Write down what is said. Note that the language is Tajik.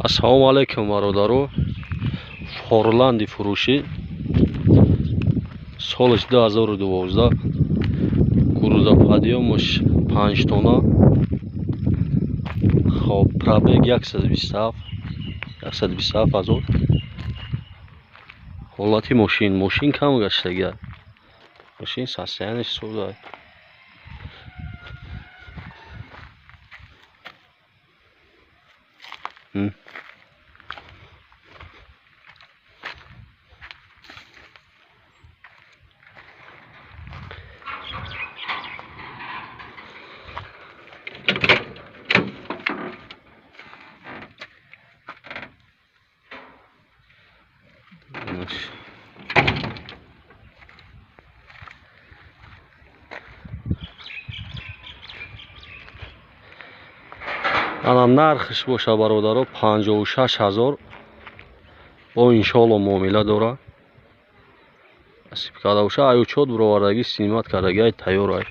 Ассалому алайкум, бародаро. Форланди фурӯшӣ, солаш 2012, грузоподъём аш 5 тонна. Хоб, пробег 127, 127 ҳазор. Ҳолати мошин, мошин кам гаштага. Мошин состояние соза. Ана нархш боша, бародаро, 56 ҳазор. Бо иншоалло муомила дора. Насиб карда боша, ай учёт буровардагӣ, снимать кардаги, ай тайёр ай.